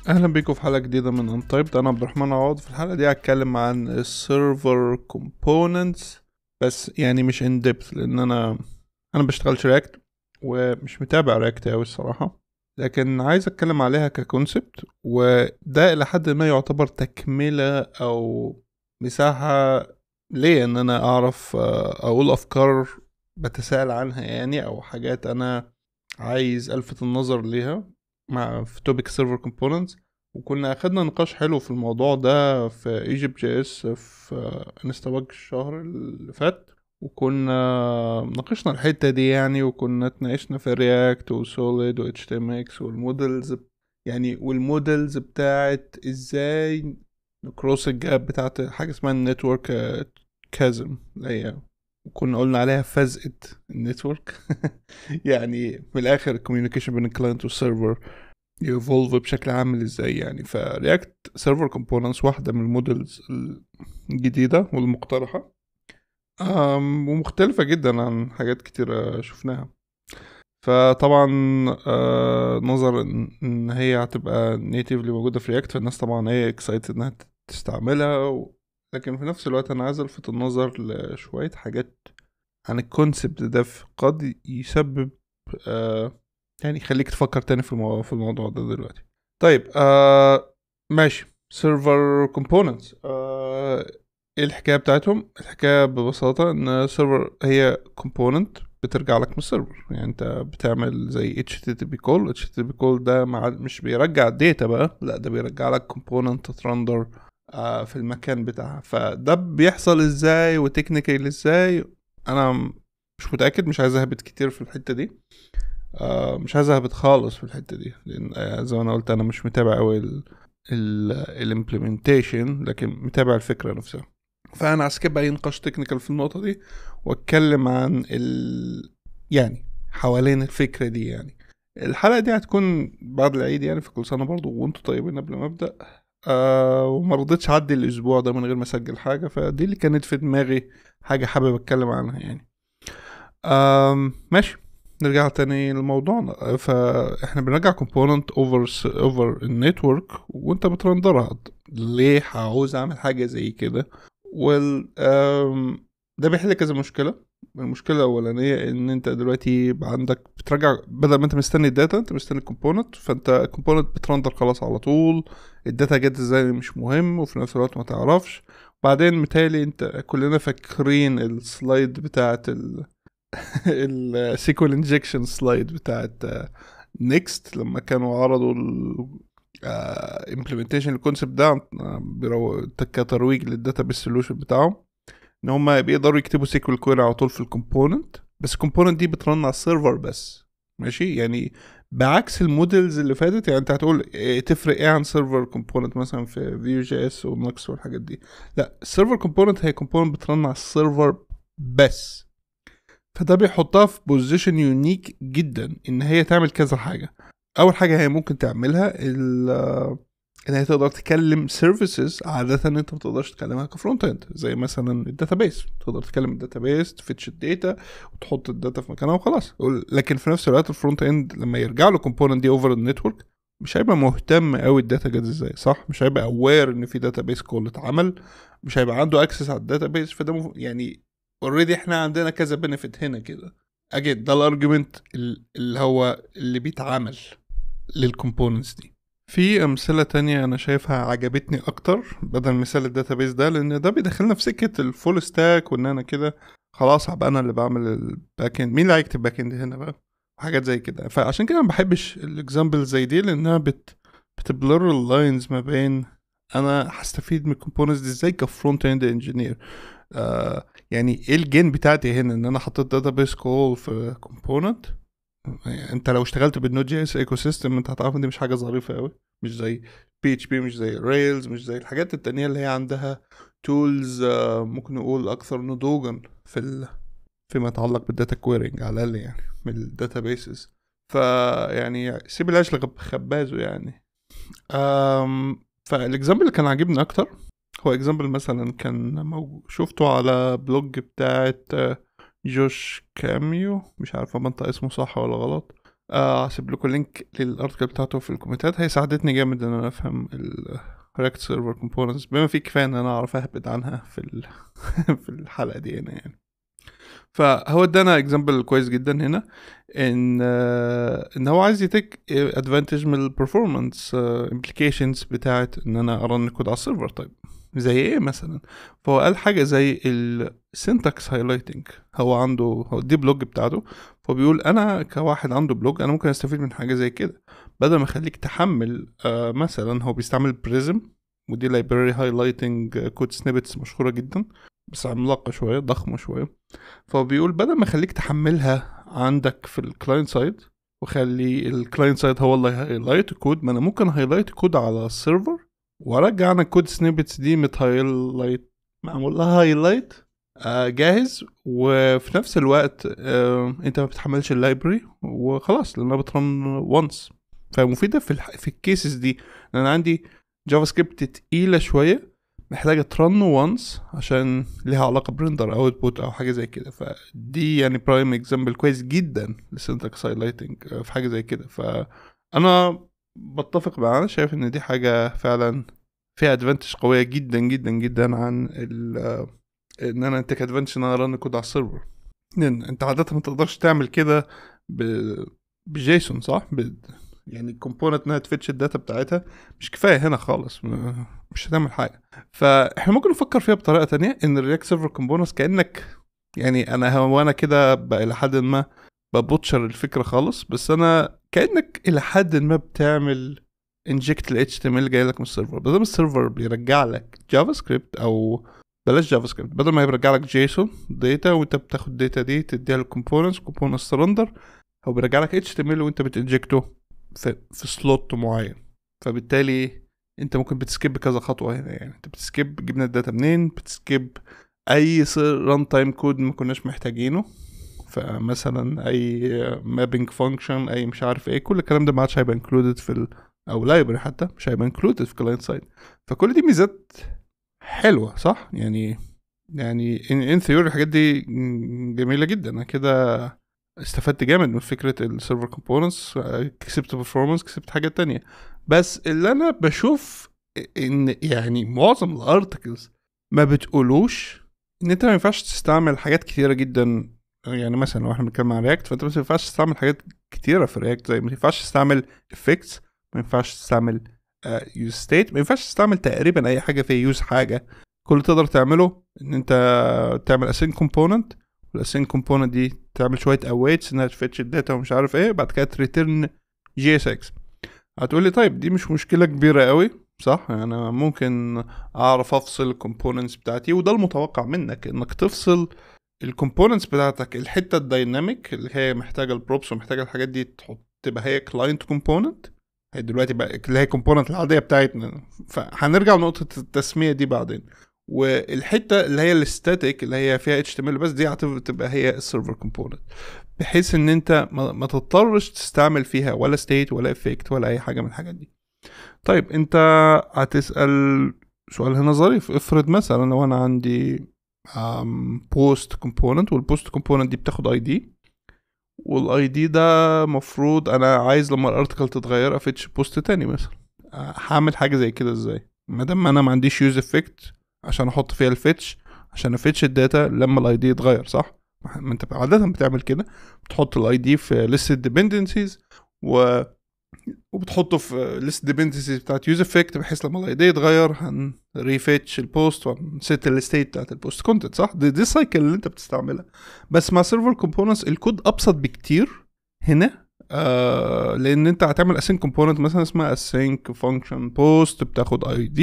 اهلا بيكم في حلقة جديدة من Untyped. انا عبد الرحمن عوض. في الحلقة دي هتكلم عن ال server components، بس يعني مش in depth، لان انا بشتغلش React ومش متابع React اوي الصراحة، لكن عايز اتكلم عليها ك concept، وده الى حد ما يعتبر تكمله او مساحة ليه ان انا اعرف اقول افكار بتساءل عنها يعني، او حاجات انا عايز الفت النظر ليها مع في topic server components. وكنا اخدنا نقاش حلو في الموضوع ده في Egypt JS في Instabug الشهر اللي فات، وكنا ناقشنا الحتة دي يعني، وكنا اتناقشنا في React و Solid و HTMX وال models يعني، وال models بتاعت ازاي ن cross ال gap بتاعت حاجة اسمها ال network chasm، اللي هي وكنا قلنا عليها فزقة ال network. يعني من الاخر ال communication بين ال client وال server ي evolve بشكل عامل ازاي يعني. ف React Server Components واحدة من ال models الجديدة والمقترحة، ومختلفة جدا عن حاجات كتيرة شفناها. فطبعا نظرا ان هي هتبقى natively موجودة في React، فالناس طبعا هي excited انها تستعملها، لكن في نفس الوقت انا عايز الفت النظر لشوية حاجات عن ال concept ده قد يسبب يعني يخليك تفكر تاني في الموضوع ده دلوقتي. طيب ماشي، server components ايه الحكاية بتاعتهم؟ الحكاية ببساطة ان server هي component بترجع لك من ال server، يعني انت بتعمل زي HTTP call. HTTP call ده مش بيرجع ال data بقى، لا ده بيرجع لك component ت render في المكان بتاعها. فده بيحصل ازاي و technical ازاي انا مش متأكد، مش عايز اهبط كتير في الحتة دي، مش عايز اهبط خالص في الحتة دي، لان زي ما انا قلت انا مش متابع قوي ال implementation، لكن متابع الفكرة نفسها. فانا ه skip اي نقاش technical في النقطة دي واتكلم عن يعني حوالين الفكرة دي. يعني الحلقة دي هتكون بعد العيد يعني، في كل سنة برضو وانتوا طيبين قبل ما ابدأ، وما رضيتش اعدي الاسبوع ده من غير ما اسجل حاجة، فدي اللي كانت في دماغي حاجة حابب اتكلم عنها يعني. ماشي، نرجع تاني لموضوعنا. فاحنا بنرجع component over ال network وانت بت render ها. ليه هعوز اعمل حاجة زي كده؟ ده بيحل كذا مشكلة. المشكلة الأولانية إن أنت دلوقتي عندك بترجع، بدل ما أنت مستني ال data أنت مستني ال component، فأنت ال component بت render خلاص على طول، ال data جت إزاي مش مهم، وفي نفس الوقت ما تعرفش. بعدين متهيألي أنت كلنا فاكرين ال slide بتاعت ال SQL injection slide بتاعت Next لما كانوا عرضوا ال implementation ال concept ده كترويج لل database solution بتاعهم، ان هما بيقدروا يكتبوا SQL query على طول في ال component، بس ال component دي بت run على ال server بس. ماشي، يعني بعكس ال models اللي فاتت. يعني انت هتقول إيه تفرق ايه عن server component مثلا في Vue JS و Nuxt والحاجات دي؟ لا، ال server component هي component بت run على ال server بس، فده بيحطها في position unique جدا ان هي تعمل كذا حاجة. اول حاجة هي ممكن تعملها ان هي تقدر تكلم services عادة انت ما تقدرش تكلمها ك front end، زي مثلا ال database، تقدر تكلم ال database ت fetch ال data وتحط ال data في مكانها وخلاص. لكن في نفس الوقت ال front end لما يرجع له component دي over ال network مش هيبقى مهتم قوي ال data جت ازاي، صح؟ مش هيبقى aware ان في database call اتعمل، مش هيبقى عنده access على ال database. فده يعني already احنا عندنا كذا benefit هنا كده. again ده ال argument اللي هو اللي بيتعمل لل components دي. في امثلة تانية انا شايفها عجبتني اكتر بدل مثال ال database ده، لان ده بيدخلنا في سكة ال full stack، وان انا كده خلاص هبقى انا اللي بعمل ال back end، مين اللي هيكتب back end هنا بقى وحاجات زي كده. فعشان كده ما بحبش ال example زي دي، لانها بت blur ال lines ما بين انا هستفيد من ال components دي ازاي ك front end engineer. يعني ايه ال gain بتاعتي هنا ان انا حطيت database call في component؟ انت لو اشتغلت بال Node JS ecosystem انت هتعرف ان دي مش حاجة ظريفة قوي، مش زي PHP، مش زي Rails، مش زي الحاجات التانية اللي هي عندها tools ممكن نقول اكثر نضوجا فيما يتعلق بال data querying على الاقل يعني من ال databases. فيعني سيب العيش لخبازه يعني. فال example اللي كان عاجبني اكتر هو example مثلا كان شفته على blog بتاعت جوش كاميو، مش عارف انطق اسمه صح ولا غلط، هسيب لكم link لل article بتاعته في الكومنتات. هي ساعدتني جامد ان انا افهم ال React Server Components بما فيه كفاية ان انا اعرف اهبد عنها في الحلقة دي هنا يعني. فهو ادانا example كويس جدا هنا ان هو عايز ي take advantage من ال performance implications بتاعت ان انا ا run code على ال server. طيب زي ايه مثلا؟ فهو قال حاجة زي ال syntax highlighting. هو عنده، هو دي blog بتاعته، فبيقول انا كواحد عنده blog انا ممكن استفيد من حاجة زي كده، بدل ما اخليك تحمل مثلا هو بيستعمل Prism، ودي library highlighting code snippets مشهورة جدا بس عملاقة شوية ضخمة شوية. فهو بيقول بدل ما اخليك تحملها عندك في ال client side وخلي ال client side هو اللي highlight ال code، ما انا ممكن highlight code على ال server وارجع انا ال code snippets دي مت highlight معمول لها highlight جاهز، وفي نفس الوقت انت ما بتحملش ال library وخلاص لانها بت run once. فمفيده في ال cases دي، لان انا عندي JavaScript تقيلة شوية محتاجه ت run once عشان ليها علاقة ب render output او حاجة زي كده. فدي يعني prime example كويس جدا لل syntax highlighting في حاجة زي كده. فانا بتفق معاه، شايف ان دي حاجة فعلا فيها advantage قوية جدا جدا جدا عن ان انا take advantage ان انا run code على ال server، لان انت عادة ما تقدرش تعمل كده ب JSON، صح؟ يعني ال component انها ت fetch ال data بتاعتها مش كفاية هنا خالص، مش هتعمل حاجة. فاحنا ممكن نفكر فيها بطريقة تانية، ان ال React Server Components كانك يعني انا وانا كده الى حد ما ب butcher الفكرة خالص، بس انا كانك الى حد ما بتعمل inject ال HTML جاي لك من ال server. بدل ما ال server بيرجع لك JavaScript، او بلاش JavaScript، بدل ما يرجع لك JSON data وانت بتاخد data دي تديها لل components، components ت render، هو بيرجع لك HTML وانت بت inject ه في slot معين. فبالتالي انت ممكن بت skip كذا خطوة هنا، يعني انت بت skip جبنا ال data منين، بت skip اي runtime code ما كناش محتاجينه، فمثلا اي mapping function، اي مش عارف ايه، كل الكلام ده ما عادش هيبقى included او library حتى مش هيبقى included في client side. فكل دي ميزات حلوة، صح؟ يعني in theory الحاجات دي جميلة جدا. انا كده استفدت جامد من فكرة ال server components، كسبت performance، كسبت حاجات تانية. بس اللي انا بشوف ان يعني معظم ال articles ما بتقولوش ان انت ما ينفعش تستعمل حاجات كتيرة جدا. يعني مثلا لو احنا بنتكلم عن React، فانت ما ينفعش تستعمل حاجات كتيرة في React، زي ما ينفعش تستعمل effects، ما ينفعش تستعمل use state، ما ينفعش تستعمل تقريبا اي حاجة فيها use حاجة. كل اللي تقدر تعمله ان انت تعمل async component، وال async component دي تعمل شوية awaits انها ت fetch ال data ومش عارف ايه، بعد كده ت return JSX. هتقول لي طيب دي مش مشكلة كبيرة قوي، صح؟ انا ممكن اعرف افصل ال components بتاعتي، وده المتوقع منك انك تفصل ال components بتاعتك، الحتة ال dynamic اللي هي محتاجه ال props ومحتاجة الحاجات دي تحط تبقى هي client component، هي دلوقتي بقى اللي هي component العادية بتاعتنا، فهنرجع لنقطة التسمية دي بعدين. والحتة اللي هي ال static اللي هي فيها HTML بس، دي هتبقى هي ال server component، بحيث ان انت ما تضطرش تستعمل فيها ولا state ولا effect ولا اي حاجة من الحاجات دي. طيب انت هتسال سؤال هنا ظريف، افرض مثلا لو انا عندي post component، وال post component دي بتاخد ID، وال ID ده مفروض انا عايز لما ال article تتغير ا fetch post تاني مثلا، هعمل حاجة زي كده ازاي؟ ما دام انا ما عنديش use effect عشان احط فيها ال fetch عشان ا fetch ال data لما ال ID يتغير، صح؟ ما انت عادة بتعمل كده، بتحط ال ID في list dependencies وبتحطه في list dependencies بتاعت use effect، بحيث لما ال ID يتغير هن refetch ال post ون set ال state بتاعت ال post content، صح؟ دي ال cycle اللي انت بتستعملها. بس مع server components ال code ابسط بكتير هنا، لان انت هتعمل async component مثلا اسمها async function post، بتاخد ID،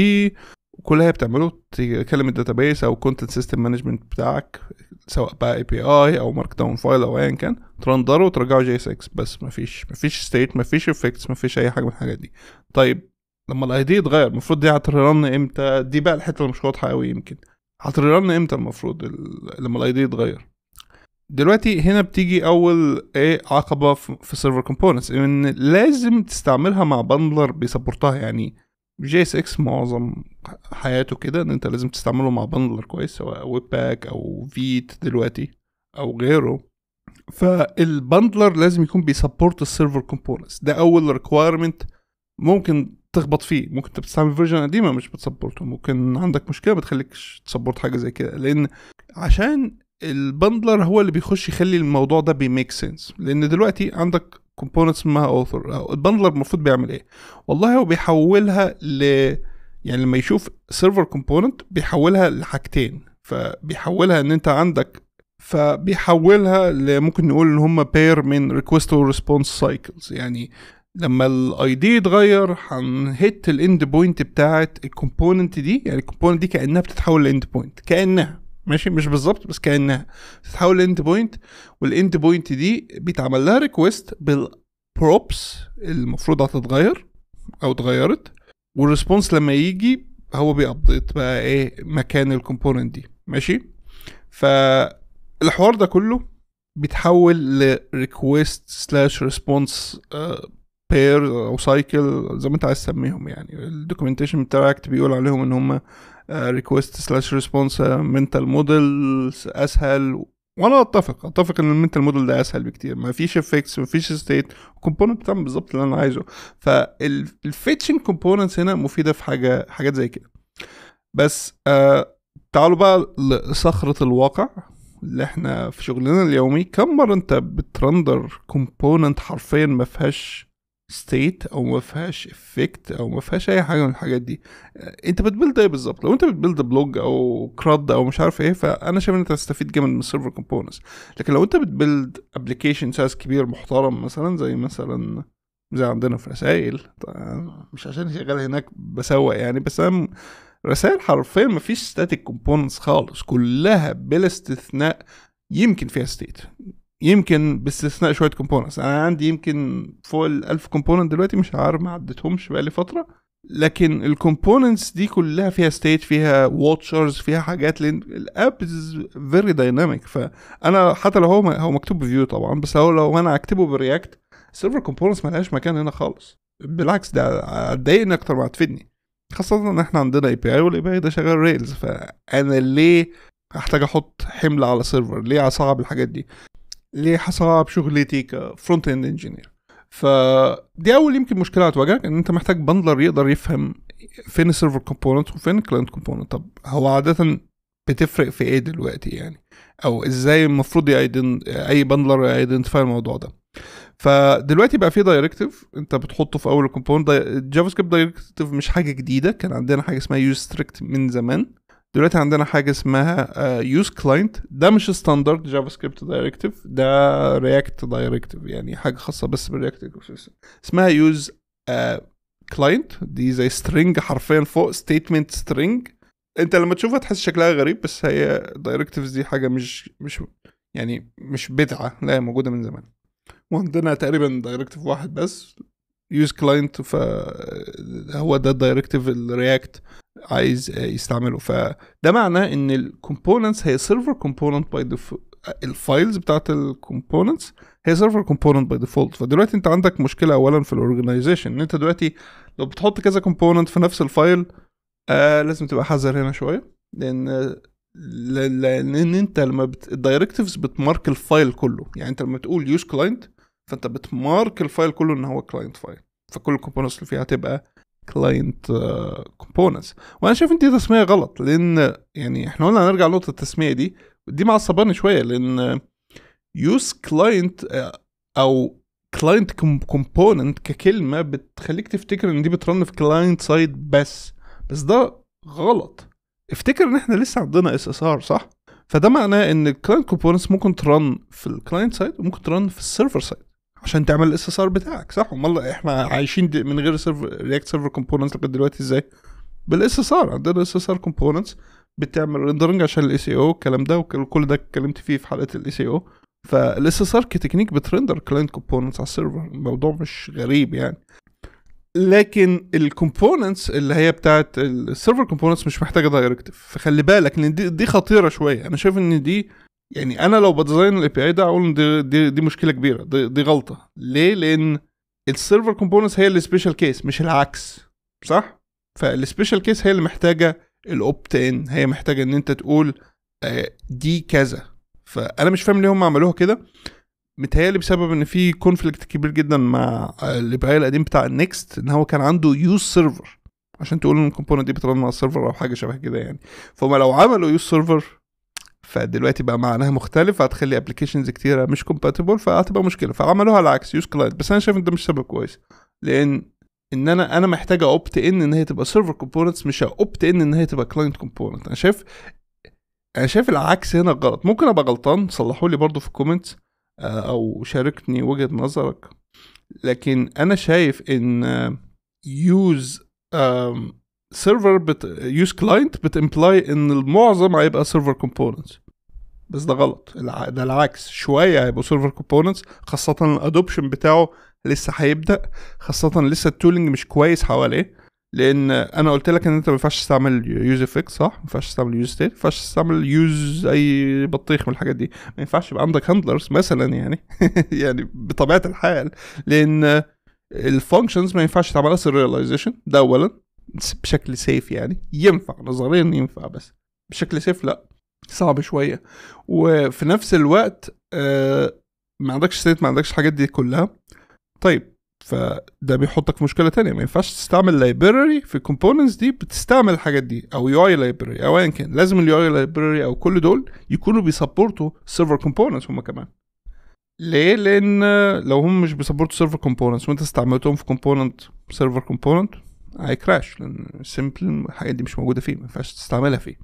وكل هي بتعمله تكلم ال database او content system management بتاعك، سواء بقى API او markdown file او ايا كان، ت render ه وترجعه JSX بس، مفيش state، مفيش effects، مفيش اي حاجة من الحاجات دي. طيب لما ال ID يتغير المفروض دي هت run امتى؟ دي بقى الحتة اللي مش واضحة قوي، يمكن هت run امتى المفروض لما ال ID يتغير؟ دلوقتي هنا بتيجي اول ايه عقبه في server components، ان لازم تستعملها مع bundler بي support ها. يعني JSX معظم حياته كده ان انت لازم تستعمله مع bundler كويس، سواء Webpack او Vite دلوقتي او غيره. فال bundler لازم يكون بي support ال server components. ده اول requirement ممكن تخبط فيه. ممكن انت بتستعمل version قديمة مش بت support ه، ممكن عندك مشكلة بتخليكش ت support حاجة زي كده، لان عشان ال bundler هو اللي بيخش يخلي الموضوع ده بي make sense. لان دلوقتي عندك components اسمها author، ال bundler المفروض بيعمل ايه؟ والله هو بيحولها ل يعني لما يشوف server component بيحولها لحاجتين. فبيحولها ان انت عندك، فبيحولها ممكن نقول ان هم pair من request و response cycles. يعني لما ال ID يتغير هن hit ال endpoint بتاعت ال component دي، يعني ال component دي كانها بتتحول ل endpoint، كانها ماشي مش بالظبط بس كانها بتتحول ل endpoint، وال endpoint دي بيتعمل لها request بال props المفروض هتتغير او اتغيرت، وال response لما يجي هو بي update بقى ايه مكان ال component دي. ماشي، فالحوار ده كله بيتحول ل request slash response pair او cycle زي ما انت عايز تسميهم. يعني ال documentation بتاع React بيقول عليهم ان هم request slash response mental model اسهل، وانا اتفق ان ال mental model ده اسهل بكتير، ما فيش effects ما فيش state، component بتعمل بالظبط اللي انا عايزه. فال fetching components هنا مفيدة في حاجات زي كده. بس تعالوا بقى لصخره الواقع اللي احنا في شغلنا اليومي. كم مرة انت بت render component حرفيا ما فيهاش state او ما فيهاش effect او ما فيهاش اي حاجة من الحاجات دي؟ انت بت build ايه بالظبط؟ لو انت بت build blog او CRUD او مش عارف ايه، فانا شايف ان انت هتستفيد جامد من ال server components. لكن لو انت بت build application size كبير محترم مثلا زي عندنا في رسائل، مش عشان شغال هناك بسوق يعني، بس انا رسائل حرفيا ما فيش static components خالص، كلها بلا استثناء يمكن فيها state، يمكن باستثناء شوية components. انا عندي يمكن فوق ال1000 component دلوقتي، مش عارف ما عدتهمش بقالي فترة، لكن ال components دي كلها فيها state، فيها watchers، فيها حاجات، لان ال app is very dynamic. فانا حتى لو هو مكتوب ب Vue طبعا، بس هو لو انا هكتبه ب React، server components ما لهاش مكان هنا خالص. بالعكس ده هتضايقني اكتر ما هتفيدني، خاصة ان احنا عندنا API وال API ده شغال Rails، فانا ليه هحتاج احط حمل على server؟ ليه اصعب الحاجات دي؟ ليه هصعب شغلتي ك front end engineer؟ فدي اول يمكن مشكلة هتواجهك، ان انت محتاج bundler يقدر يفهم فين ال server component وفين ال client component. طب هو عادة بتفرق في ايه دلوقتي يعني، او ازاي المفروض اي bundler identify الموضوع ده؟ فدلوقتي بقى في directive انت بتحطه في اول ال component. ال JavaScript directive مش حاجة جديدة، كان عندنا حاجة اسمها use strict من زمان، دلوقتي عندنا حاجة اسمها use client. ده مش standard JavaScript directive، ده React directive، يعني حاجة خاصة بس بال React ecosystem، اسمها use client. دي زي string حرفيا فوق statement string، انت لما تشوفها تحس شكلها غريب، بس هي directives دي حاجة مش يعني مش بدعة، لا هي موجودة من زمان. وعندنا تقريبا directive واحد بس use client، فهو ده ال directive اللي React عايز يستعمله. فده معناه ان ال components هي server component by default، ال files بتاعت ال components هي server component by default. فدلوقتي انت عندك مشكلة اولا في ال organization، ان انت دلوقتي لو بتحط كذا component في نفس ال file لازم تبقى حذر هنا شوية، لان انت لما ال directives بت mark ال file كله. يعني انت لما تقول use client فانت بت mark ال file كله ان هو client file، فكل ال components اللي فيها هتبقى client components. وانا شايف ان دي تسميه غلط، لان يعني احنا قلنا هنرجع لنقطة التسمية دي، دي معصباني شوية، لان use client او client component ككلمة بتخليك تفتكر ان دي بت run في client side بس ده غلط. افتكر ان احنا لسه عندنا SSR صح؟ فده معناه ان ال client components ممكن ت run في ال client side وممكن ت run في ال server side عشان تعمل ال SSR بتاعك صح؟ امال احنا عايشين من غير server React server components لغاية دلوقتي ازاي؟ بال SSR. عندنا SSR components بتعمل rendering عشان ال SEO الكلام ده، وكل ده اتكلمت فيه في حلقة ال SEO. فال SSR ك technique بت render client components على ال server، الموضوع مش غريب يعني. لكن ال components اللي هي بتاعت ال server components مش محتاجه directive، فخلي بالك لان دي خطيرة شوية. انا شايف ان دي يعني انا لو ب design ال API ده اقول ان دي مشكلة كبيرة، دي غلطه. ليه؟ لان ال server components هي اللي special case مش العكس صح؟ فال special case هي اللي محتاجه ال opt in، هي محتاجه ان انت تقول دي كذا. فانا مش فاهم ليه هم عملوها كده، متهيألي بسبب ان في conflict كبير جدا مع ال API القديم بتاع ال Next، ان هو كان عنده use server عشان تقول ان ال component دي بت run مع ال server او حاجة شبه كده يعني. فهم لو عملوا use server فدلوقتي بقى معناها مختلف، هتخلي applications كتيرة مش compatible، فهتبقى مشكلة. فعملوها العكس use client. بس انا شايف ان ده مش سبب كويس، لان ان انا محتاج opt in ان هي تبقى server components، مش opt in ان هي تبقى client component. انا شايف العكس هنا غلط. ممكن ابقى غلطان، صلحوا لي برضو في ال comments او شاركني وجهة نظرك، لكن انا شايف ان use server use client بت imply ان المعظم هيبقى server components، بس ده غلط. ده العكس، شوية هيبقوا server components، خاصة ال adoption بتاعه لسه هيبدا، خاصة لسه ال tooling مش كويس حواليه. لان انا قلت لك ان انت ما ينفعش تستعمل use effect، صح؟ ما ينفعش تستعمل use state، ما ينفعش تستعمل use اي بطيخ من الحاجات دي، ما ينفعش يبقى عندك handlers مثلا يعني يعني بطبيعة الحال، لان ال functions ما ينفعش تعملها serialization، ده اولا بشكل safe يعني، ينفع نظريا ينفع بس بشكل safe لا، صعب شوية. وفي نفس الوقت ما عندكش state، ما عندكش الحاجات دي كلها. طيب فده بيحطك في مشكلة تانية، ما ينفعش تستعمل library في ال components دي بتستعمل الحاجات دي، او UI library او ايا كان. لازم ال UI library او كل دول يكونوا بي support وا server components هم كمان. ليه؟ لان لو هم مش بي support وا server components وانت استعملتهم في component server component هي crash، لان simply الحاجات دي مش موجودة فيه، ما ينفعش تستعملها فيه.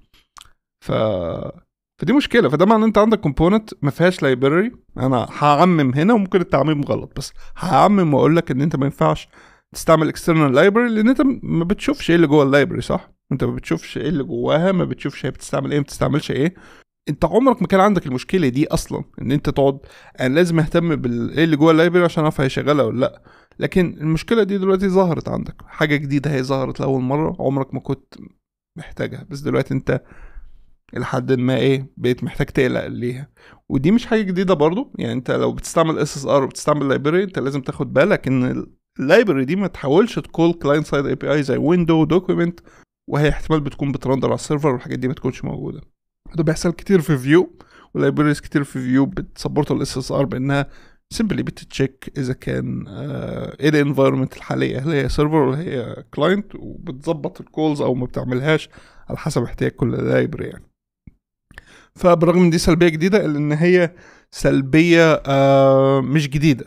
فدي مشكلة. فده معناه ان انت عندك component ما فيهاش library. انا هعمم هنا وممكن التعميم غلط، بس هعمم واقول لك ان انت ما ينفعش تستعمل external library، لان انت ما بتشوفش ايه اللي جوه ال library، صح؟ انت ما بتشوفش ايه اللي جواها، ما بتشوفش هي بتستعمل ايه ما بتستعملش ايه. انت عمرك ما كان عندك المشكلة دي اصلا، ان انت تقعد انا لازم اهتم بالايه اللي جوه ال library عشان اعرف هي شغالة ولا لا. لكن المشكلة دي دلوقتي ظهرت عندك، حاجة جديدة هي ظهرت لاول مرة، عمرك ما كنت محتاجها، بس دلوقتي انت لحد ما ايه بقيت محتاج تقلق ليها. ودي مش حاجة جديدة برضو يعني، انت لو بتستعمل SSR وبتستعمل library انت لازم تاخد بالك ان ال library دي ما تحاولش ت call client side API زي window document، وهي احتمال بتكون بت render على ال server والحاجات دي ما تكونش موجودة. ده بيحصل كتير في Vue، و libraries كتير في Vue بت support ال SSR بانها simply بت check اذا كان ايه ال environment الحالية، هل هي server ولا هي client، وبتظبط ال calls او ما بتعملهاش على حسب احتياج كل library يعني. فبالرغم من دي سلبية جديدة، الا ان هي سلبية مش جديدة،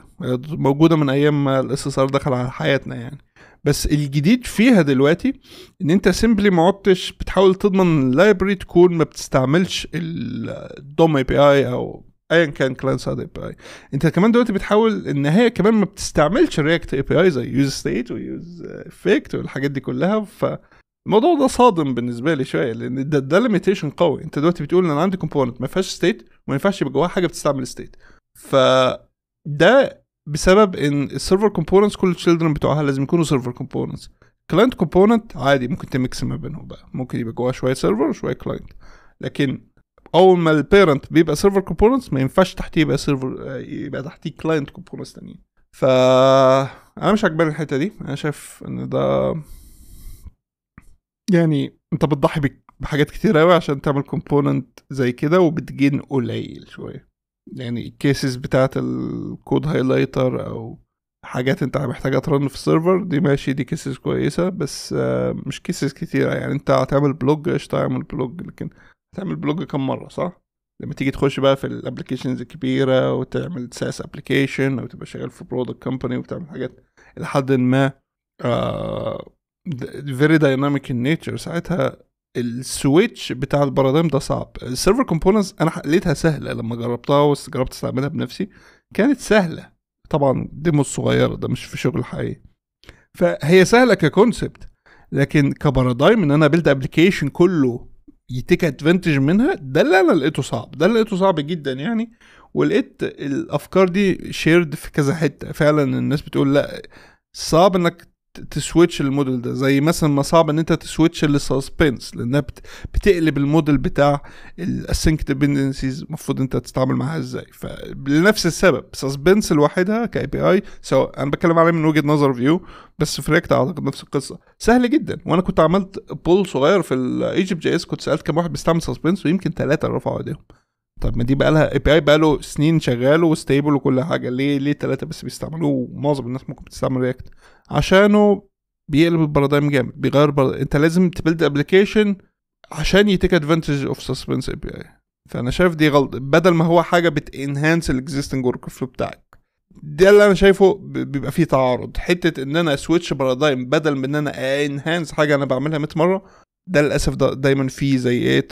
موجودة من ايام ما ال SSR دخل على حياتنا يعني. بس الجديد فيها دلوقتي ان انت simply ما عدتش بتحاول تضمن ال library تكون ما بتستعملش ال DOM API او ايا كان client side API. انت كمان دلوقتي بتحاول ان هي كمان ما بتستعملش React API زي useState و useEffect والحاجات دي كلها. فالموضوع ده صادم بالنسبة لي شوية، لان ده limitation قوي. انت دلوقتي بتقول ان انا عندي component ما فيهاش state وما ينفعش يبقى جواها حاجة بتستعمل state، فده بسبب ان ال server components كل ال children بتوعها لازم يكونوا server components. client component عادي ممكن ت mix ما بينهم بقى، ممكن يبقى جواها شوية server وشوية client. لكن اول ما ال parent بيبقى server components ما ينفعش تحتيه يبقى server، يبقى تحتيه client components تانيين. ف انا مش عجباني الحتة دي. انا شايف ان ده يعني انت بتضحي بحاجات كتير قوي عشان تعمل component زي كده، وبت gain قليل شوية. يعني ال cases بتاعت ال code highlighter او حاجات انت محتاجها ت run في ال server دي ماشي، دي cases كويسة، بس مش cases كتيرة. يعني انت هتعمل blog قشطه، اعمل blog، لكن هتعمل blog كم مرة، صح؟ لما تيجي تخش بقى في ال applications الكبيرة وتعمل SaaS application او تبقى شغال في product company وبتعمل حاجات لحد ما very dynamic in nature، ساعتها ال switch بتاع ال paradigm ده صعب. ال server components انا لقيتها سهلة لما جربتها وجربت استعملها بنفسي، كانت سهلة طبعا، demo صغيرة ده مش في شغل حقيقي، فهي سهلة ك concept، لكن ك paradigm ان انا build application كله ي take advantage منها، ده اللي انا لقيته صعب، ده اللي لقيته صعب جدا يعني. ولقيت الافكار دي shared في كذا حتة فعلا، الناس بتقول لا صعب انك ت switch ال model ده، زي مثلا ما صعب ان انت ت switch لل Suspense لانها بتقلب الموديل بتاع ال async dependencies المفروض انت تتعامل معاها ازاي. فلنفس السبب Suspense لوحدها ك API، سواء انا بتكلم عليه من وجهه نظر Vue، بس في React اعتقد نفس القصة، سهل جدا. وانا كنت عملت poll صغير في ال Egypt JS، كنت سالت كم واحد بيستعمل Suspense، ويمكن 3 رفعوا ايديهم. طب ما دي بقى لها API بقى له سنين شغال و stable وكل حاجة، ليه 3 بس بيستعملوه ومعظم الناس ممكن بتستعمل React؟ عشانه بيقلب ال paradigm جامد، بيغير انت لازم ت build application عشان ي take advantage of Suspense API. فانا شايف دي غلط، بدل ما هو حاجة بت enhance ال existing workflow بتاعك. ده اللي انا شايفه بيبقى فيه تعارض، حتة ان انا switch paradigm بدل من ان انا enhance حاجة انا بعملها 100 مرة. ده للاسف ده دايما فيه زي ايه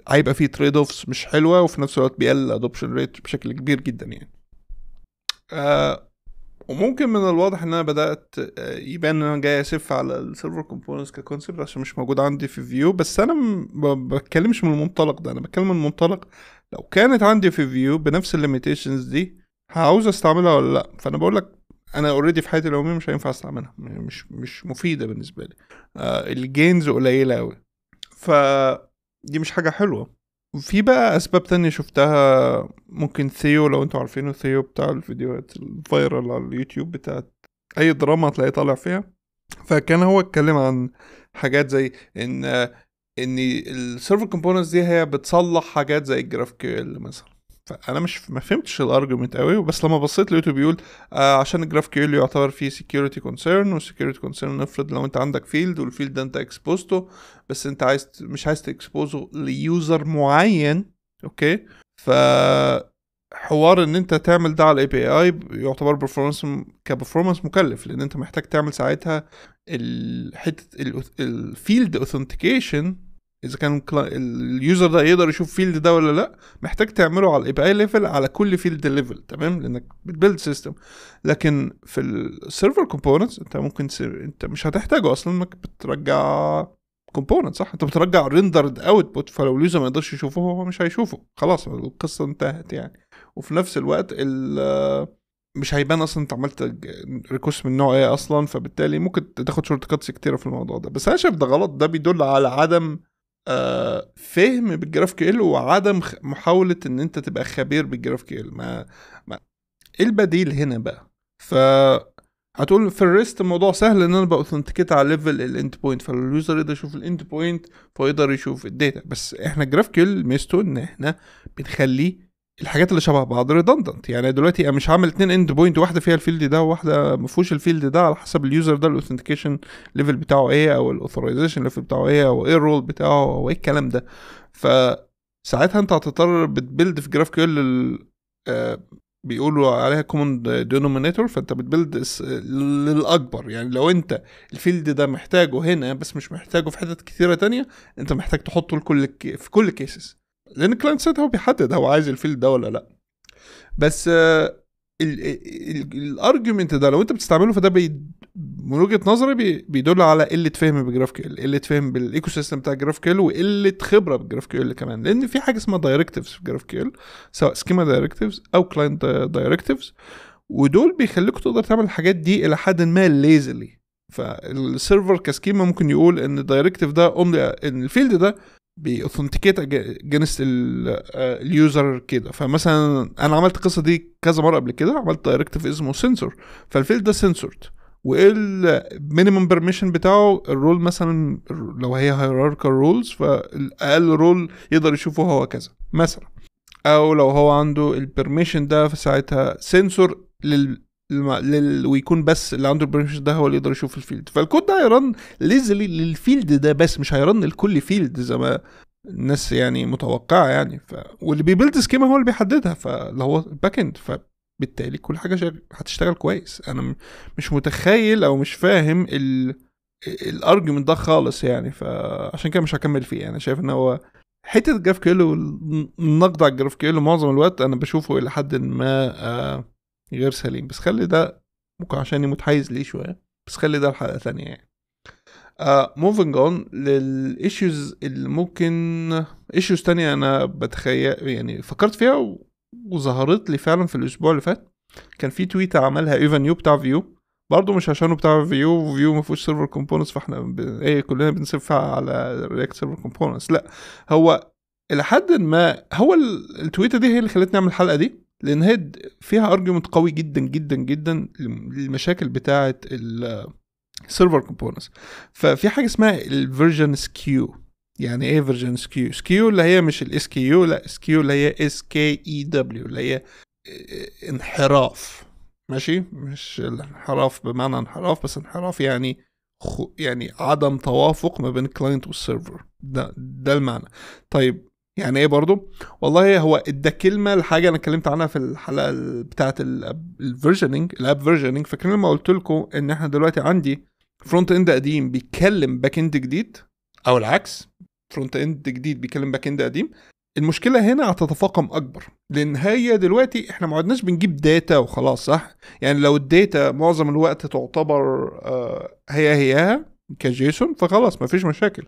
هيبقى فيه trade offs مش حلوة، وفي نفس الوقت بيقلل adoption rate بشكل كبير جدا يعني. وممكن من الواضح ان انا بدات يبان ان انا جاي اسف على ال server components ك concept عشان مش موجود عندي في Vue، بس انا ما بتكلمش من المنطلق ده، انا بتكلم من المنطلق لو كانت عندي في Vue بنفس ال limitations دي هعوز استعملها ولا لا. فانا بقول لك انا already في حياتي اليومية مش هينفع استعملها، مش مفيدة بالنسبة لي، ال gains قليله قوي، فدي مش حاجة حلوة. في بقى اسباب تانية شفتها، ممكن ثيو لو انتوا عارفينه، ثيو بتاع الفيديوهات ال viral على اليوتيوب بتاعت اي دراما هتلاقيه طالع فيها، فكان هو اتكلم عن حاجات زي ان ال server components دي هي بتصلح حاجات زي ال GraphQL مثلا. فانا مش ما فهمتش ال argument قوي، بس لما بصيت لقيته بيقول عشان ال GraphQL يعتبر فيه security concern، وال security concern نفرض لو انت عندك field وال field ده انت exposed ته، بس انت عايز مش عايز ت expose ه ل user معين، okay، ف حوار ان انت تعمل ده على ال API يعتبر performance ك performance مكلف، لان انت محتاج تعمل ساعتها حتة ال field authentication، اذا كان ال user ده يقدر يشوف field ده ولا لا، محتاج تعمله على ال API level على كل field level، تمام، لانك بت build system. لكن في ال server components انت ممكن انت مش هتحتاجه اصلا، انك بترجع component صح، انت بترجع rendered output، فلو ال user ما يقدرش يشوفه هو مش هيشوفه، خلاص القصة انتهت يعني. وفي نفس الوقت مش هيبان اصلا انت عملت request من نوع ايه اصلا، فبالتالي ممكن تاخد shortcuts كتيرة في الموضوع ده. بس انا شايف ده غلط، ده بيدل على عدم فهم بال GraphQL وعدم محاولة ان انت تبقى خبير بال GraphQL. ما ايه البديل هنا بقى؟ ف هتقول في ال REST الموضوع سهل ان انا ب authenticate على level ال endpoint، فال user يقدر يشوف ال endpoint فيقدر يشوف ال data. بس احنا GraphQL ميزته ان احنا بنخلي الحاجات اللي شبه بعض redundant، يعني دلوقتي انا مش هعمل 2 endpoint، واحدة فيها ال field ده وواحدة ما فيهوش ال field ده، على حسب ال user ده ال authentication level بتاعه ايه، او ال authorization level بتاعه ايه، او ايه ال role بتاعه، او ايه الكلام ده. فساعتها انت هتضطر بت build في GraphQL بيقولوا عليها common denominator، فانت بت build للاكبر. يعني لو انت ال field ده محتاجه هنا بس مش محتاجه في حتت كتيرة تانية، انت محتاج تحطه لكل في كل cases، لان ال client side هو بيحدد هو عايز ال field ده ولا لا. بس ال argument ده لو انت بتستعمله فده من وجهه نظري بيدل على قلة فهم بال GraphQL، قلة فهم بال ecosystem بتاع ال GraphQL، وقلة خبره بال GraphQL كمان، لان في حاجة اسمها directives في ال GraphQL، سواء schema directives او client directives، ودول بيخليك تقدر تعمل الحاجات دي الى حد ما lazily. فال server ك schema ممكن يقول ان ال directive ده only ان ال field ده بي authenticate against ال user كده. فمثلا انا عملت القصة دي كذا مرة قبل كده، عملت directive اسمه sensor، فال field ده censored، وايه ال minimum permission بتاعه، ال role مثلا لو هي hierarchical roles فالاقل role يقدر يشوفه هو كذا مثلا، او لو هو عنده ال permission ده فساعتها سنسور ويكون بس اللي عنده ال permission ده هو اللي يقدر يشوف ال field. فالكود ده هي run lazily لل field ده بس، مش هي run لكل field زي ما الناس يعني متوقعه يعني. واللي بي build schema هو اللي بيحددها، فاللي هو ال backend، فبالتالي كل حاجة هتشتغل كويس. انا مش متخيل او مش فاهم ال argument ده خالص يعني، فعشان كده مش هكمل فيه. انا شايف ان هو حتة ال GraphQL والنقد على ال GraphQL معظم الوقت انا بشوفه الى حد ما غير سليم، بس خلي ده ممكن عشان متحيز ليه شوية، بس خلي ده الحلقة ثانية يعني. Moving on لل issues اللي ممكن issues تانية انا بتخيل يعني فكرت فيها وظهرت لي فعلا في الاسبوع اللي فات. كان في tweet عملها ايفان يو بتاع Vue، برضه مش عشانه بتاع Vue، Vue ما فيهوش server components فاحنا ايه كلنا بنسفها على React server components، لا هو الى حد ما هو التويته دي هي اللي خلتني اعمل الحلقة دي، لان هي فيها argument قوي جدا جدا جدا للمشاكل بتاعه ال server components. ففي حاجة اسمها ال version skew. يعني ايه version skew؟ skew اللي هي مش ال S K U، لا skew اللي هي S K E W، اللي هي انحراف، ماشي؟ مش الانحراف بمعنى انحراف، بس انحراف يعني يعني عدم توافق ما بين ال client وال server، ده المعنى. طيب يعني ايه برضو؟ والله هو ده كلمة لحاجة انا اتكلمت عنها في الحلقة بتاعه ال versioning، ال app versioning. فاكرين لما قلت لكم ان احنا دلوقتي عندي front end قديم بيتكلم back end جديد، او العكس، front end جديد بيكلم back end قديم. المشكلة هنا هتتفاقم اكبر، لان هي دلوقتي احنا ما عدناش بنجيب data وخلاص، صح؟ يعني لو ال data معظم الوقت تعتبر هي هياها ك JSON فخلاص ما فيش مشاكل،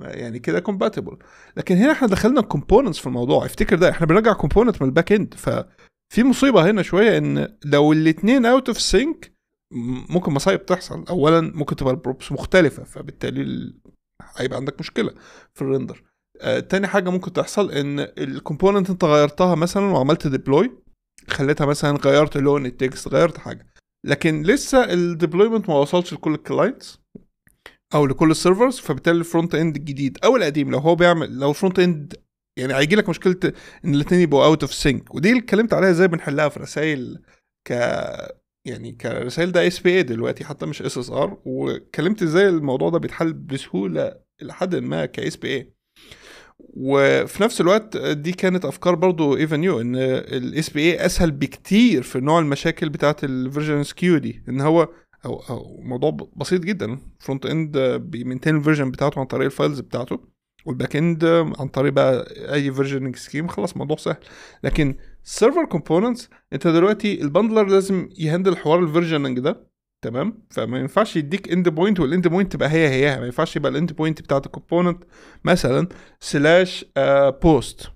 يعني كده compatible. لكن هنا احنا دخلنا ال components في الموضوع، افتكر ده احنا بنرجع component من ال back end، ففي مصيبة هنا شوية ان لو الاثنين out of sync ممكن مصايب تحصل. اولا ممكن تبقى ال props مختلفة، فبالتالي هيبقى عندك مشكلة في ال render. تاني حاجة ممكن تحصل ان ال component انت غيرتها مثلا وعملت deploy، خليتها مثلا غيرت لون ال text، غيرت حاجة، لكن لسه ال deployment ما وصلش لكل ال clients او لكل ال servers، فبالتالي ال front end الجديد او القديم لو هو بيعمل، لو ال front end يعني هيجي لك مشكلة ان الاثنين يبقوا out of sync. ودي اللي اتكلمت عليها ازاي بنحلها في رسائل ك يعني كرسائل ده SPA دلوقتي حتى مش SSR، واتكلمت ازاي الموضوع ده بيتحل بسهولة لحد ما ك SPA. وفي نفس الوقت دي كانت افكار برضو ايفان يو ان ال SPA اسهل بكتير في نوع المشاكل بتاعت ال version skew دي، ان هو او موضوع بسيط جدا، front end بي maintain ال version بتاعته عن طريق ال files بتاعته، وال back end عن طريق بقى اي versioning scheme، خلاص الموضوع سهل. لكن server components انت دلوقتي ال bundler لازم ي handle حوار ال versioning ده، تمام؟ فما ينفعش يديك endpoint وال endpoint تبقى هي هياها، ما ينفعش يبقى ال endpoint بتاعت ال component مثلا slash post،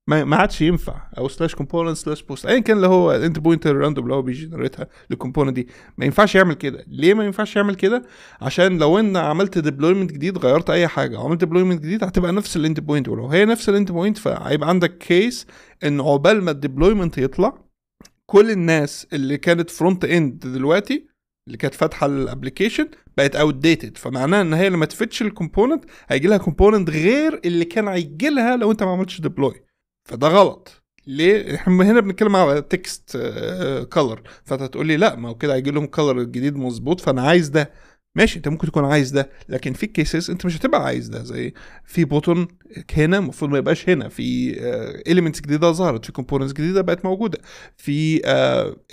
ما عادش ينفع، او slash component slash post، ايا كان اللي هو ال endpoint ال random اللي هو بي generate ها لل component دي، ما ينفعش يعمل كده. ليه ما ينفعش يعمل كده؟ عشان لو ان عملت deployment جديد، غيرت اي حاجة وعملت deployment جديد، هتبقى نفس ال endpoint، ولو هي نفس ال endpoint فهيبقى عندك case ان عقبال ما ال deployment يطلع كل الناس اللي كانت front end دلوقتي اللي كانت فاتحة ال application بقت outdated، فمعناها ان هي لما ت fetch ال component هيجي لها component غير اللي كان هيجي لها لو انت ما عملتش deploy، فده غلط. ليه؟ احنا هنا بنتكلم على text color، فانت هتقول لي لا ما هو كده هيجي لهم color الجديد مظبوط، فانا عايز ده. ماشي، انت ممكن تكون عايز ده، لكن في cases انت مش هتبقى عايز ده، زي في button هنا المفروض ما يبقاش هنا، في elements جديدة ظهرت، في components جديدة بقت موجودة، في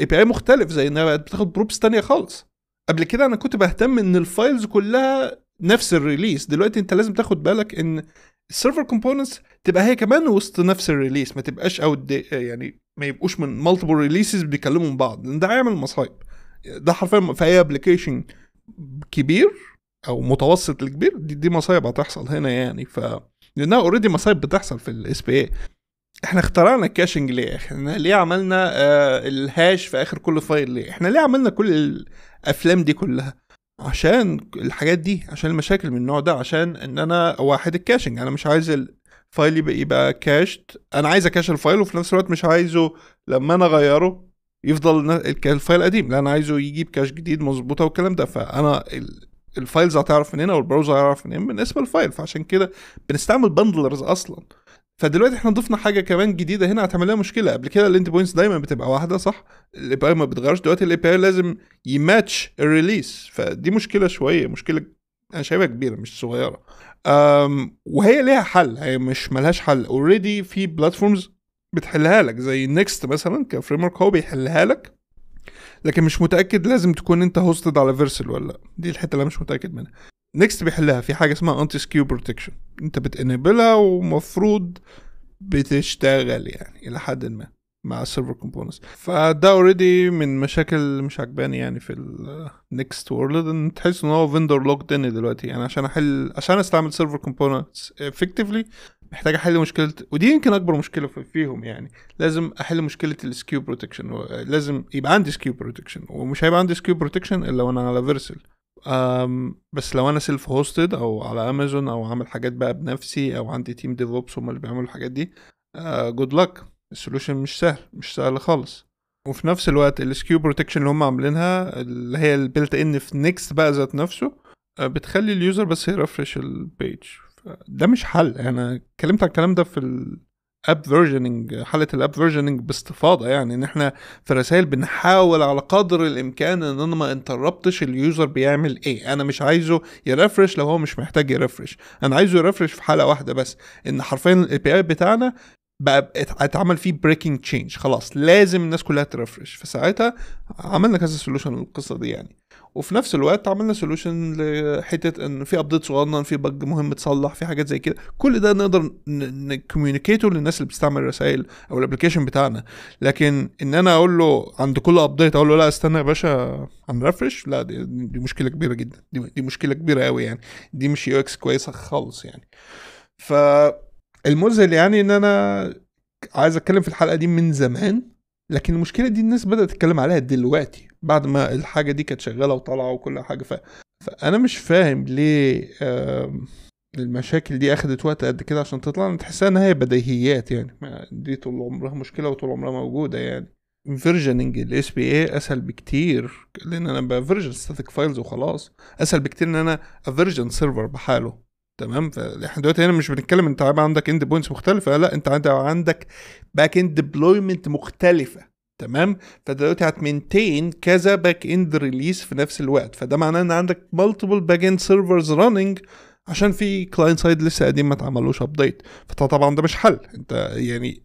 API مختلف، زي انها بقت بتاخد props تانية خالص. قبل كده انا كنت بهتم ان ال files كلها نفس ال release، دلوقتي انت لازم تاخد بالك ان ال server components تبقى هي كمان وسط نفس ال release، ما تبقاش out يعني ما يبقوش من multiple releases بيكلموا من بعض، لان ده هيعمل مصايب. ده حرفيا في اي application كبير او متوسط الكبير دي مصايب هتحصل هنا يعني، لانها already مصايب بتحصل في ال SPA. احنا اخترعنا ال caching ليه؟ احنا ليه عملنا ال hash في اخر كل file ليه؟ احنا ليه عملنا كل الافلام دي كلها؟ عشان الحاجات دي، عشان المشاكل من النوع ده، عشان ان انا واحد ال caching، انا مش عايز ال file يبقى cached، انا عايز ا cache ال file وفي نفس الوقت مش عايزه لما انا اغيره يفضل ال file قديم، لا انا عايزه يجيب cache جديد مظبوطة والكلام ده. فانا ال files هتعرف منين او ال browser هيعرف منين؟ من اسم ال file، فعشان كده بنستعمل bundlers اصلا. فدلوقتي احنا ضفنا حاجة كمان جديدة هنا هتعمل لها مشكلة. قبل كده ال endpoints دايما بتبقى واحدة، صح؟ ال API ما بتغيرش، دلوقتي ال API لازم ي match ال release، فدي مشكلة شوية، مشكلة انا شايفها كبيرة مش صغيرة. وهي ليها حل، هي مش ملهاش حل، already في platforms بتحلها لك زي Next مثلا ك framework هو بيحلها لك، لكن مش متاكد لازم تكون انت hosted على Vercel ولا لا، دي الحتة اللي انا مش متاكد منها. Next بيحلها في حاجة اسمها anti skew protection، انت بت enable ها ومفروض بتشتغل يعني الى حد ما مع ال server components. فده already من مشاكل مش عجباني يعني في ال Next world، ان تحس ان هو vendor locked in دلوقتي. يعني عشان استعمل server components effectively محتاج احل مشكلة، ودي يمكن اكبر مشكلة فيهم، يعني لازم احل مشكلة ال skew protection، لازم يبقى عندي skew protection، ومش هيبقى عندي skew protection الا وانا على Vercel. بس لو انا self hosted او على امازون او عامل حاجات بقى بنفسي او عندي team DevOps هم اللي بيعملوا الحاجات دي، good luck، ال solution مش سهل، مش سهل خالص. وفي نفس الوقت ال skew protection اللي هم عاملينها اللي هي ال built in في Next بقى ذات نفسه، بتخلي ال user بس ي refresh ال page، ده مش حل. انا اتكلمت على الكلام ده في ال app versioning، حلقة ال app versioning باستفاضه، يعني ان احنا في الرسائل بنحاول على قدر الامكان ان انا ما interrupt ش ال user بيعمل ايه. انا مش عايزه ي refresh لو هو مش محتاج ي refresh، انا عايزه ي refresh في حاله واحدة بس، ان حرفيا ال API بتاعنا بقى اتعمل فيه breaking change، خلاص لازم الناس كلها ت refresh. فساعتها عملنا كذا solution للقصة دي يعني، وفي نفس الوقت عملنا solution لحته ان في update صغنن، في bug مهم اتصلح، في حاجات زي كده. كل ده نقدر ن communicate ه للناس اللي بتستعمل الرسائل او ال application بتاعنا. لكن ان انا اقول له عند كل update اقول له لا استنى يا باشا هن refresh، لا دي مشكلة كبيرة جدا، دي مشكلة كبيرة قوي يعني، دي مش UX كويسة خالص يعني. ف المذهل يعني ان انا عايز اتكلم في الحلقة دي من زمان، لكن المشكلة دي الناس بدات تتكلم عليها دلوقتي بعد ما الحاجة دي كانت شغالة وطالعه وكل حاجه. فانا مش فاهم ليه المشاكل دي اخدت وقت قد كده عشان تطلع. تحسها ان هي بديهيات يعني، دي طول عمرها مشكلة وطول عمرها موجودة يعني. versioning ال SPA اسهل بكتير، لان انا ب version static files وخلاص، اسهل بكتير ان انا ا version server بحاله. تمام. فاحنا دلوقتي هنا مش بنتكلم انت عندك endpoints مختلفة، لا انت عندك backend deployment مختلفة. تمام. فدلوقتي هت maintain كذا backend release في نفس الوقت، فده معناه ان عندك multiple backend servers running عشان في client side لسه قديم ما اتعملوش update. فطبعا ده مش حل. انت يعني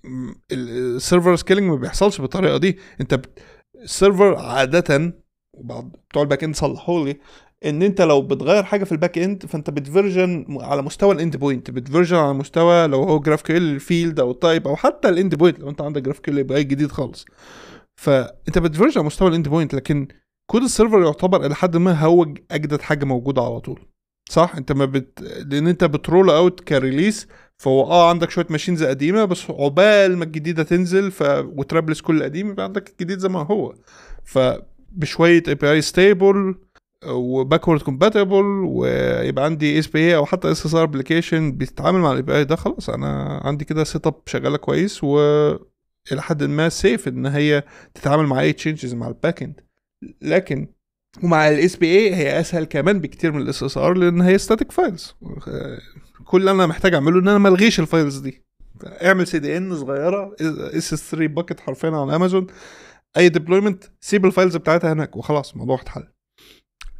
ال server scaling ما بيحصلش بالطريقة دي. انت ال server عادة، وبعض بتوع ال backend صلحوا لي، ان انت لو بتغير حاجة في ال backend فانت بت version على مستوى ال endpoint، بت version على مستوى لو هو GraphQL field او type او حتى ال endpoint لو انت عندك GraphQL يبقى جديد خالص، فانت بت version على مستوى ال endpoint. لكن كود ال server يعتبر الى حد ما هو اجدد حاجة موجودة على طول، صح؟ انت ما لان انت بت roll out ك release، فهو عندك شوية machines قديمة بس عقبال ما الجديدة تنزل وت replace كل القديم يبقى عندك الجديد زي ما هو. فبشويه API stable و backward compatible، ويبقى عندي SPA او حتى SSR application بيتعامل مع ال API ده، خلاص انا عندي كده setup شغالة كويس و الى حد ما safe ان هي تتعامل مع اي changes مع ال backend. لكن ومع ال SPA هي اسهل كمان بكتير من ال SSR لان هي static files. كل اللي انا محتاج اعمله ان انا ما الغيش ال files دي، اعمل CDN صغيرة S3 bucket حرفيا على امازون، اي deployment سيب ال files بتاعتها هناك وخلاص الموضوع اتحل،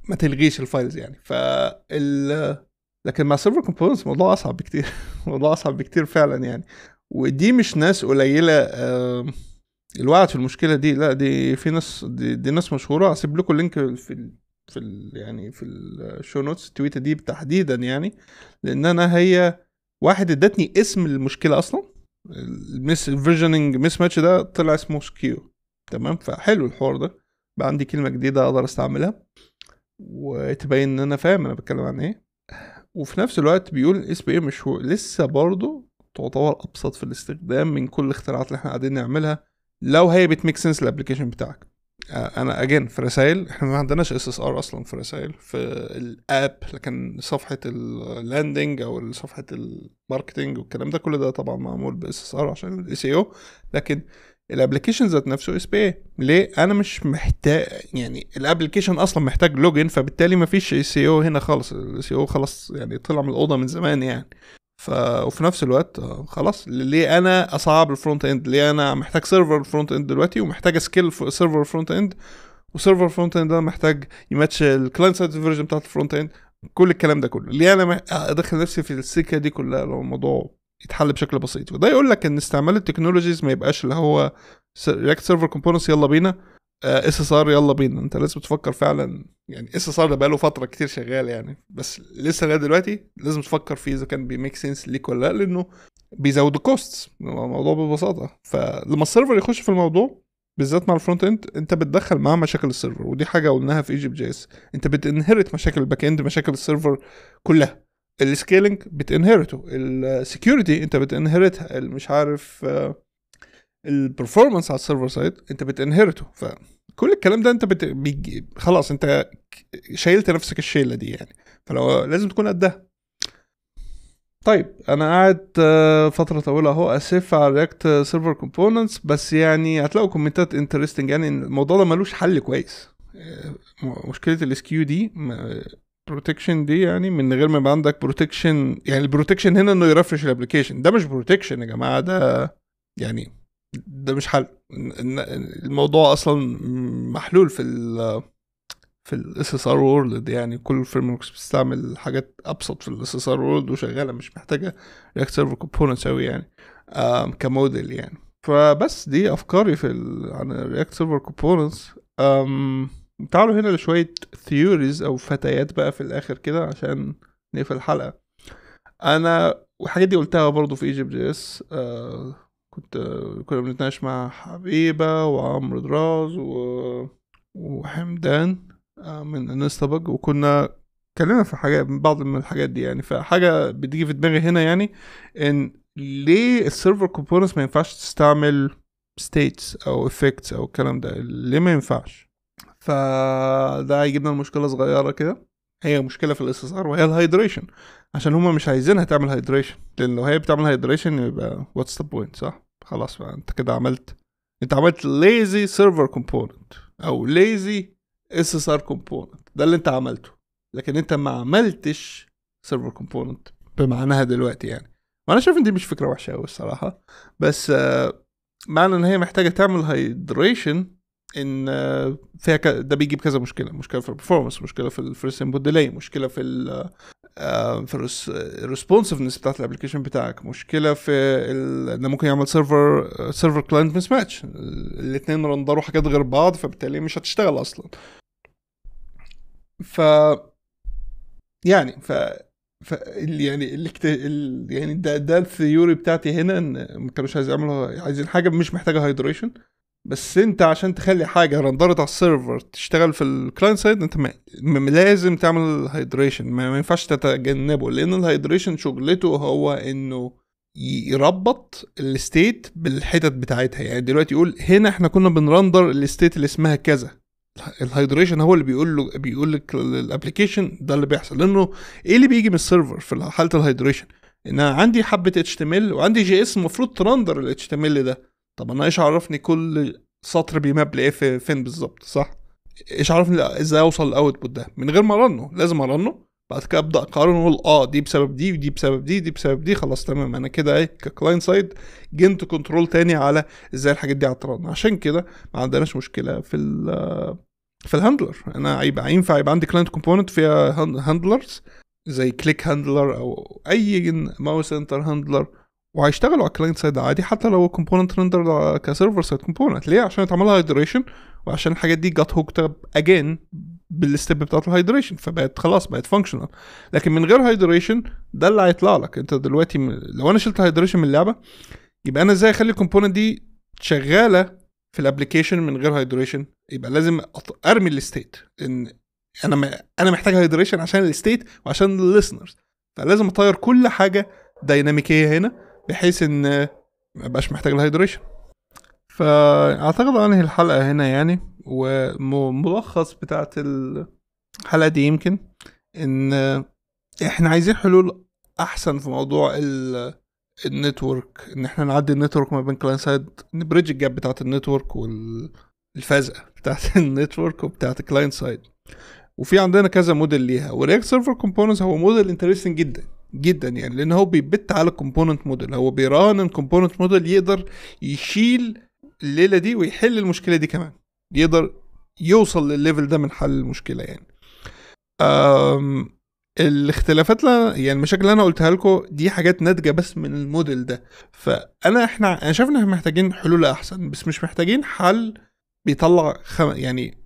ما تلغيش ال files يعني. لكن مع server components الموضوع اصعب بكتير الموضوع اصعب بكتير فعلا يعني. ودي مش ناس قليله اللي وقعت في المشكلة دي، لا دي في ناس، دي ناس مشهورة. هسيب لكم ال link في يعني في ال show notes، التويته دي تحديدا يعني، لان انا هي واحد ادتني اسم المشكلة اصلا، ال miss versioning mismatch ده طلع اسمه skew. تمام. فحلو الحوار ده، بقى عندي كلمة جديدة اقدر استعملها وتبين ان انا فاهم انا بتكلم عن ايه. وفي نفس الوقت بيقول SPA مش هو لسه برضه تعتبر ابسط في الاستخدام من كل الاختراعات اللي احنا قاعدين نعملها لو هي بت make sense ال application بتاعك. انا again في رسائل احنا ما عندناش SSR اصلا في رسائل في ال app، لكن صفحة ال landing او صفحة ال marketing والكلام ده كل ده طبعا معمول ب SSR عشان ال SEO، لكن ال application ذات نفسه SPA. ليه؟ انا مش محتاج يعني ال application اصلا محتاج login، فبالتالي ما فيش SEO هنا خالص. ال SEO خلاص يعني طلع من الاوضة من زمان يعني. وفي نفس الوقت خلاص ليه انا اصعب ال front end؟ ليه انا محتاج server front end دلوقتي ومحتاج scale server front end، و server front end ده محتاج ي match ال client side version بتاعت ال front end، كل الكلام ده كله ليه انا ادخل نفسي في السكة دي كلها لو الموضوع يتحل بشكل بسيط؟ وده يقول لك ان استعمال ال technologies ما يبقاش اللي هو React Server Components يلا بينا، SSR يلا بينا. انت لازم تفكر فعلا يعني. SSR ده بقاله فترة كتير شغال يعني، بس لسه لغاية دلوقتي لازم تفكر فيه اذا كان بي make sense ليك ولا لا، لانه بيزود ال costs الموضوع ببساطة. فلما ال server يخش في الموضوع بالذات مع ال front end، انت بتدخل معاه مشاكل ال server، ودي حاجة قلناها في Egypt JS، انت بت inherit مشاكل ال backend، مشاكل ال server كلها، ال scaling بت inherit ه، ال security انت بت inherit ها، مش عارف ال performance على ال server side انت بت inherit ه. فكل الكلام ده انت خلاص انت شايلت نفسك الشيله دي يعني، فلو لازم تكون قدها. طيب انا قاعد فترة طويلة اهو اسف على React Server Components، بس يعني هتلاقوا comment ات interesting يعني. الموضوع ده ملوش حل كويس. مشكلة ال skew دي protection دي يعني، من غير ما يبقى عندك protection. يعني ال protection هنا انه ي refresh ال application، ده مش protection يا جماعة، ده يعني ده مش حل. الموضوع اصلا محلول في ال SSR world يعني، كل ال frameworks بتستعمل حاجات ابسط في ال SSR world وشغالة، مش محتاجه React Server Components قوي يعني كموديل يعني. فبس دي افكاري في عن React Server Components. تعالوا هنا لشويه theories او فتيات بقى في الاخر كده عشان نقفل الحلقة. انا والحاجات دي قلتها برضو في Egypt JS، كنا بنتناقش مع حبيبه وعمرو دراز وحمدان من Instabug، وكنا اتكلمنا في حاجات بعض من الحاجات دي يعني. فحاجه بتيجي في دماغي هنا يعني، ان ليه ال server components ما ينفعش تستعمل states او effects او الكلام ده، ليه ما ينفعش؟ فده هيجيبنا المشكلة صغيرة كده، هي مشكلة في ال SSR وهي ال hydration، عشان هما مش عايزينها تعمل hydration، لان لو هي بتعمل hydration يبقى what's the point، صح؟ خلاص بقى انت كده عملت lazy server component او lazy SSR component، ده اللي انت عملته، لكن انت ما عملتش server component بمعناها دلوقتي يعني. وانا شايف ان دي مش فكرة وحشة قوي الصراحة، بس معنى ان هي محتاجه تعمل hydration ان فيها ده بيجيب كذا مشكلة، مشكلة في ال performance، مشكلة في ال first input delay، مشكلة في في ال responsiveness بتاعت ال application بتاعك، مشكلة في ان ممكن يعمل server client mismatch، الاثنين render وا حاجات غير بعض، فبالتالي مش هتشتغل اصلا. ف يعني ف يعني يعني ده ال theory بتاعتي هنا، ان ما كانوش عايزين يعملوا، عايزين حاجة مش محتاجه hydration، بس انت عشان تخلي حاجة render ت على ال server تشتغل في ال client side انت لازم تعمل hydration، ما ينفعش تتجنبه، لان ال hydration شغلته هو انه يربط ال state بالحتت بتاعتها. يعني دلوقتي يقول هنا احنا كنا بن render ال state اللي اسمها كذا، ال hydration هو اللي بيقول لك ال application ده اللي بيحصل. لانه ايه اللي بيجي من ال server في حاله ال hydration؟ ان انا عندي حبه HTML وعندي JS المفروض ت render ال HTML ده، طب انا ايش عرفني كل سطر بي map لايه فين بالظبط، صح؟ ايش عرفني ازاي اوصل لل output ده من غير ما ا run ه؟ لازم ا run ه بعد كده ابدا اقارن واقول دي بسبب دي ودي بسبب دي دي بسبب دي، خلاص تمام انا كده ايه ك client side gained control تاني على ازاي الحاجات دي هت run. عشان كده ما عندناش مشكلة في ال handler. انا ينفع يبقى عندي client component فيها handlers زي click handler او اي mouse enter handler، وهيشتغلوا على ال client side عادي حتى لو component render ك server side component. ليه؟ عشان اتعمل hydration، وعشان الحاجات دي got hooked up again بال step بتاعت ال hydration، فبقت خلاص بقت functional. لكن من غير hydration ده اللي هيطلع لك انت دلوقتي. لو انا شلت hydration من اللعبة يبقى انا ازاي اخلي ال component دي شغالة في ال application من غير hydration؟ يبقى لازم ارمي ال state، ان انا محتاج hydration عشان ال state وعشان ال listeners، فلازم اطير كل حاجة ديناميكية هنا بحيث ان ما ابقاش محتاج ال hydration. فاعتقد انهي الحلقة هنا يعني، وملخص بتاعت الحلقة دي يمكن ان احنا عايزين حلول احسن في موضوع ال network، ان احنا نعدي ال network ما بين client side، ن bridge ال gap بتاعت ال network والفازقه بتاعت ال network وبتاعت ال client side. وفي عندنا كذا موديل ليها، و React Server Components هو model interesting جدا جدا يعني، لان هو بي bet على ال component model، هو بيراهن ال component model يقدر يشيل الليلة دي ويحل المشكلة دي كمان، يقدر يوصل للل level ده من حل المشكلة يعني. الاختلافات يعني المشاكل اللي انا قلتها لكم دي حاجات ناتجة بس من الموديل ده. فانا انا شايف ان احنا محتاجين حلول احسن، بس مش محتاجين حل بيطلع يعني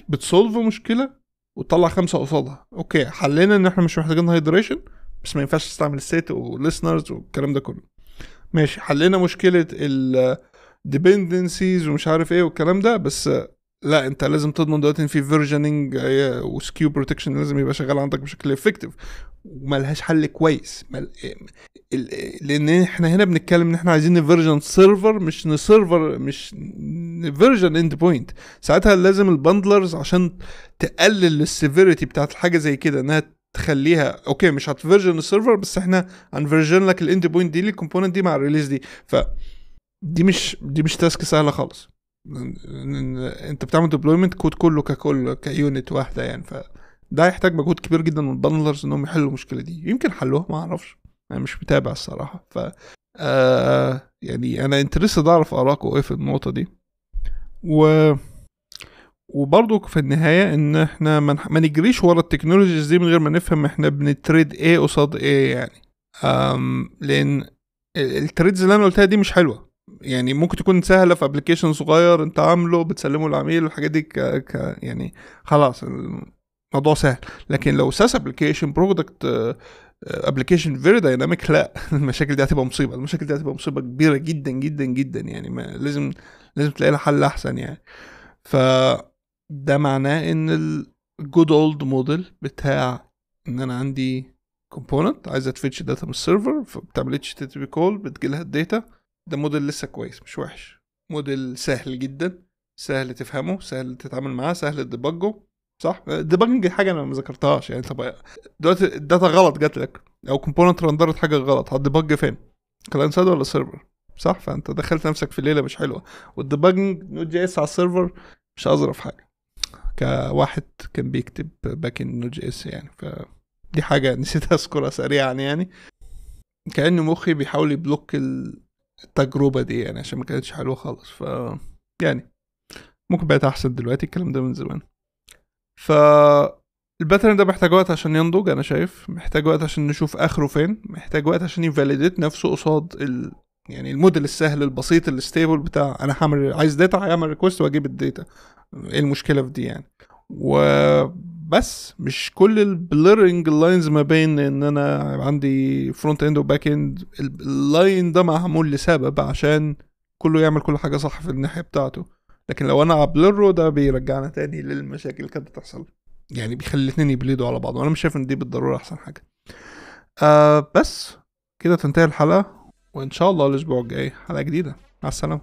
بت solve مشكلة وتطلع 5 قصادها. okay حلينا ان احنا مش محتاجين hydration، بس ما ينفعش تستعمل state و listeners والكلام ده كله، ماشي. حلينا مشكلة ال dependencies ومش عارف ايه والكلام ده، بس لا انت لازم تضمن دلوقتي ان في versioning و skew protection لازم يبقى شغال عندك بشكل effective، وملهاش حل كويس. لان احنا هنا بنتكلم ان احنا عايزين ن version server مش ن server، مش ن version endpoint. ساعتها لازم ال bundlers عشان تقلل ال severity بتاعت الحاجة زي كده، انها تخليها okay مش هت version ال server، بس احنا هن version لك ال endpoint دي لل component دي مع ال release دي. ف دي مش task سهلة خالص. انت بتعمل deployment code كله ككل ك unit واحدة يعني، فده ده هيحتاج مجهود كبير جدا من ال bundlers انهم يحلوا المشكلة دي. يمكن حلوها، ما اعرفش، انا مش متابع الصراحة. ف يعني انا interested اعرف ارائكم ايه في النقطة دي. وبرضو في النهاية ان احنا ما نجريش ورا ال technologies دي من غير ما نفهم احنا بن trade ايه قصاد ايه يعني. لان ال trades اللي انا قلتها دي مش حلوة يعني، ممكن تكون سهلة في application صغير انت عامله بتسلمه للعميل والحاجات دي يعني خلاص الموضوع سهل. لكن لو SaaS application، product application very dynamic، لا المشاكل دي هتبقى مصيبة، المشاكل دي هتبقى مصيبة كبيرة جدا جدا جدا يعني. ما لازم تلاقي لها حل احسن يعني. ف ده معناه ان ال good old model بتاع ان انا عندي component عايزه ت fetch data من ال server، فبتعمل HTTP call بتجيلها ال data، ده موديل لسه كويس مش وحش، موديل سهل جدا، سهل تفهمه، سهل تتعامل معاه، سهل ت debug ه، صح؟ debugging حاجة انا ما ذكرتهاش يعني. طب دلوقتي ال data غلط جات لك او component render ت حاجة غلط، هت debug فين؟ client side ولا server؟ صح؟ فانت دخلت نفسك في ليلة مش حلوة. وال debugging Node JS على ال server مش اظرف حاجة، كواحد كان بيكتب backend Node JS يعني. فدي حاجة نسيت اذكرها سريعا يعني، كأن مخي بيحاول ي block التجربة دي يعني عشان ما كانتش حلوة خالص. ف يعني ممكن بقت احسن دلوقتي، الكلام ده من زمان. ف ال pattern ده محتاج وقت عشان ينضج، انا شايف محتاج وقت عشان نشوف اخره فين، محتاج وقت عشان ي validate نفسه قصاد يعني الموديل السهل البسيط ال stable بتاع انا هعمل عايز data، هعمل request واجيب ال data، ايه المشكلة في دي يعني؟ وبس مش كل ال blurring lines ما بين ان انا عندي front end و back end، ال line ده معمول لسبب عشان كله يعمل كل حاجة صح في الناحية بتاعته. لكن لو انا ا blur ه ده بيرجعنا تاني للمشاكل اللي كانت بتحصل يعني، بيخلي الاثنين ي bleed وا على بعض، وانا مش شايف ان دي بالضرورة احسن حاجة. بس كده تنتهي الحلقة، وان شاء الله الاسبوع الجاي حلقة جديدة. مع السلامة.